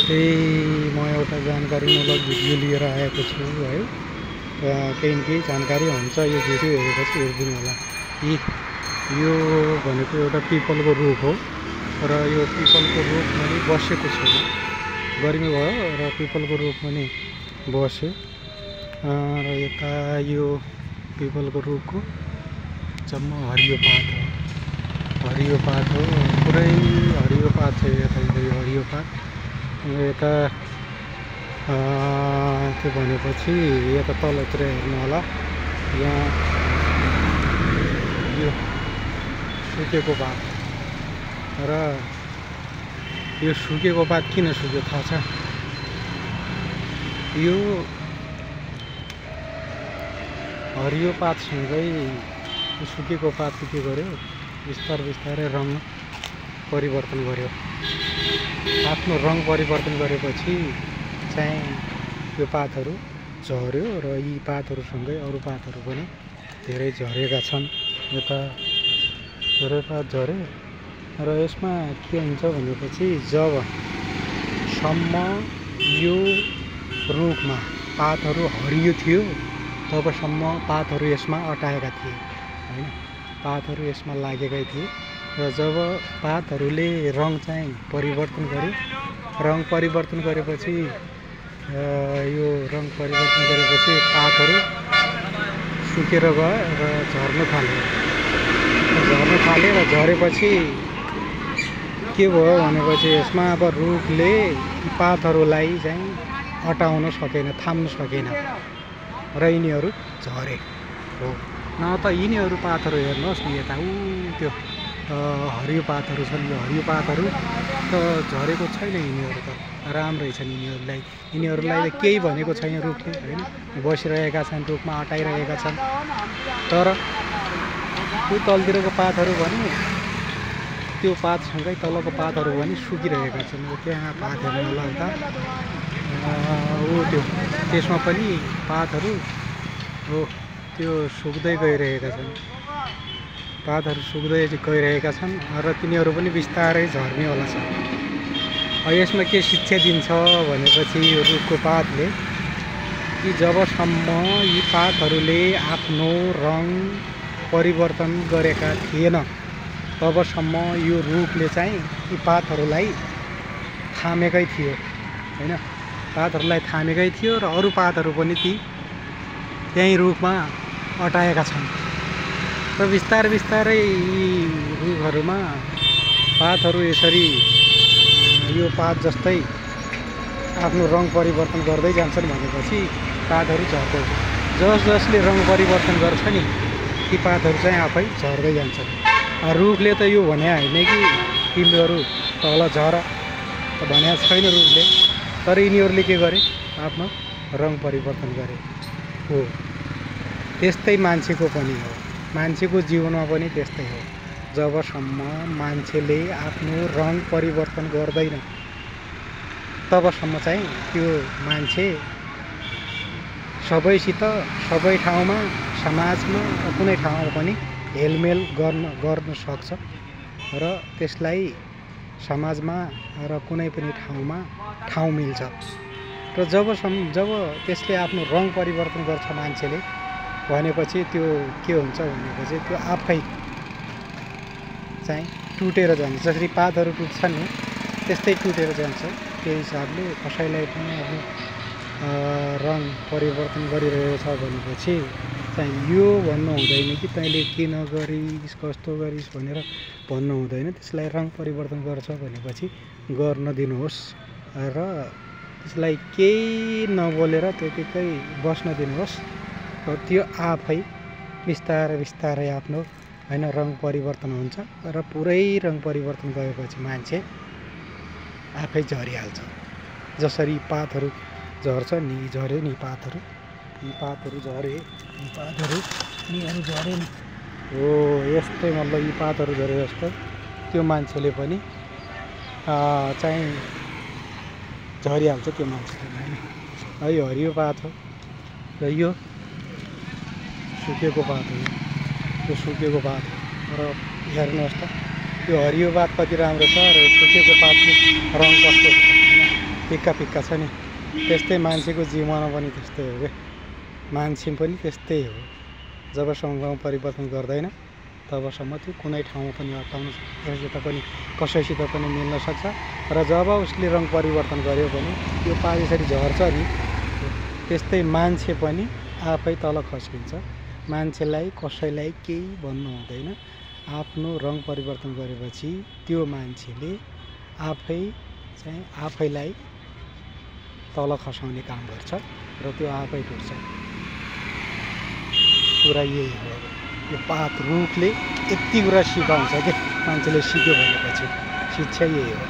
त्यही म एउटा जानकारीमूलक भिडियो लिएर आएको छु है। केही न केही जानकारी हुन्छ यो भिडियो हेरेपछि हेरिदिनु होला। यो भनेको एउटा पिपलको रुख हो र यो पिपलको रुख पनि बसेको छु। गर्मी भयो र पिपलको रुख पनि बस्यो र यता यो पिपलको रुखको जम्मा हरियो पात हो, पुरै हरियो पात छ। यता हरियो पात यता त्यो भनेपछि यता तलतिर हेर्नु होला, यहाँ यो सुकेको पात र यो सुकेको पात किन सुक्यो थाहा छ? यो हरियो पातसँगै सुकेको पातले के गर्यो, बिस्तारै रङ परिवर्तन गर्यो। आफ्नो रङ परिवर्तन गरेपछि चाहिँ यो पातहरू झर्यो र यी पातहरूसँगै अरू पातहरू पनि धेरै झरेका छन्। यता धेरै पात झरे र यसमा के हुन्छ भनेपछि जबसम्म यो रुखमा पातहरू हरियो थियो तबसम्म पातहरू यसमा अटाएका थिए हैन, पातहरू यसमा लागेकै थिए। र जब पातहरूले रङ चाहिँ परिवर्तन गर्यो, रङ परिवर्तन गरेपछि पातहरू सुकेर गयो र झर्न थाल्यो र झरेपछि के भयो भनेपछि यसमा अब रुखले पातहरूलाई चाहिँ अटाउन सकेन, थाम्न सकेन र यिनीहरू झरे हो। न त यिनीहरू पातहरू हेर्नुहोस् नि, यता त्यो हरियो पातहरू छन्। यो हरियो पातहरू त झरेको छैन, यिनीहरू त राम्रै छन्। यिनीहरूलाई त केही भनेको छैन रुखले हैन, बसिरहेका छन्, रुखमा अटाइरहेका छन्। तर त्यो तलतिरको पातहरू भने त्यो पातसँगै तलको पातहरू पनि सुकिरहेका छन्। त्यहाँ पात हेर्नु होला उता त्यसमा पनि पातहरू हो त्यो सुक्दै गइरहेका छन्, पातहरू सुक्दै गइरहेका छन् र तिनीहरू पनि बिस्तारै झर्ने होला छ। यसमा के शिक्षा दिन्छ भनेपछि यो रुखको पातले कि जबसम्म यी पातहरूले आफ्नो रङ परिवर्तन गरेका थिएन तबसम्म यो रुखले चाहिँ यी पातहरूलाई थामेकै थियो हैन, पातहरूलाई थामेकै थियो र अरू पातहरू पनि त्यही रुखमा अटाएका छन्। र बिस्तारै यी रुखहरूमा पातहरू यसरी यो पात जस्तै आफ्नो रङ परिवर्तन गर्दै जान्छन् भनेपछि पातहरू झर्दै, जसले रङ परिवर्तन गर्छ नि ती पातहरू चाहिँ आफै झर्दै जान्छन्। रुखले त यो भने होइन कि तिमीहरू तल झर त भनेको छैन रुखले, तर यिनीहरूले के गरे, आफ्नो रङ परिवर्तन गरे हो। त्यस्तै मान्छेको पनि हो, मान्छेको जीवनमा पनि त्यस्तै हो। जबसम्म मान्छेले आफ्नो रङ परिवर्तन गर्दैन तबसम्म चाहिँ त्यो मान्छे सबैसित, सबै ठाउँमा, समाजमा, कुनै ठाउँमा पनि हेलमेल गर्न सक्छ र त्यसलाई समाजमा र कुनै पनि ठाउँमा ठाउँ मिल्छ। र जब त्यसले आफ्नो रङ परिवर्तन गर्छ मान्छेले भनेपछि त्यो के हुन्छ भनेपछि त्यो आफै चाहिँ टुटेर जान्छ। जसरी पातहरू टुट्छन् नि त्यस्तै टुटेर जान्छ। त्यही हिसाबले कसैलाई पनि आफ्नो रङ परिवर्तन गरिरहेको छ भनेपछि चाहिँ यो भन्नु हुँदैन कि तैँले किन गरिस्, कस्तो गरिस् भनेर भन्नु हुँदैन। त्यसलाई रङ परिवर्तन गर्छ भनेपछि गर्न दिनुहोस् र त्यसलाई केही नबोलेर त्यतिकै बस्न दिनुहोस् र त्यो आफै बिस्तारै आफ्नो हैन रङ परिवर्तन हुन्छ र पुरै रङ परिवर्तन गएपछि मान्छे आफै झरिहाल्छ। जसरी पातहरू झर्छ नि, झरे नि पातहरू, यी पातहरू झरे, यिनीहरू झरे नि हो। यस्तै मतलब यी पातहरू झरे जस्तो त्यो मान्छेले पनि चाहिँ झरिहाल्छ त्यो मान्छेले हैन। यो हरियो पात हो र यो सुकेको पात हो, यो सुकेको पात र हेर्नुहोस् त यो हरियो पात कति राम्रो छ र सुकेको पातको रङ कस्तो छ हैन। पिक्का पिक्का छ नि त्यस्तै मान्छेको जीवनमा पनि त्यस्तै हो क्या मान्छे पनि त्यस्तै हो जबसम्म गाउँ परिवर्तन गर्दैन तबसम्म त्यो कुनै ठाउँमा पनि अटाउन कसैसित पनि कसैसित पनि मिल्न सक्छ र जब उसले रङ परिवर्तन गर्यो भने यो पात यसरी झर्छ नि त्यस्तै मान्छे पनि आफै तल खस्किन्छ मान्छेलाई कसैलाई केही भन्नु हुँदैन आफ्नो रङ परिवर्तन गरेपछि त्यो मान्छेले आफै चाहिँ आफैलाई तल खसाउने काम गर्छ र त्यो आफै टुट्छ कुरा यही हो यो पात रुखले यति कुरा सिकाउँछ कि मान्छेले सिक्यो भनेपछि शिक्षा यही हो